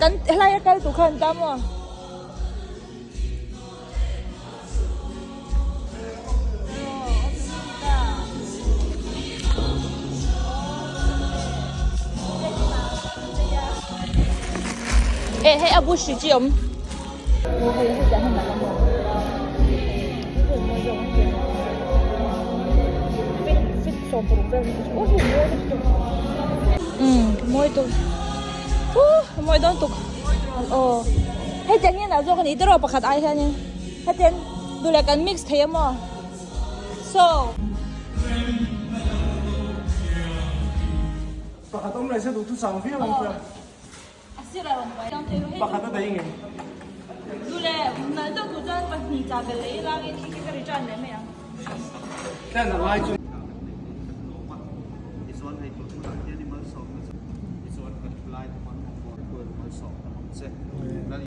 Kan helai a kal tur kha an ta maw? Eh hei a bush chi awm. Mawi tuk. Mawi dawn tuk. Aw. Hei tiang hian ah zawk a ni tiraw pakhat ai hianin hetiang duh leh kan mix thei a maw. So. Pakhat awm leh se duh thusang viau ang chuan. A sir a rawn uai. Pakhat a daih ngei. Duh leh nalh deuh tur chuan pahnih chah belh leh ila in khi khi ka return leh mai ang. Tlen a ngai chu.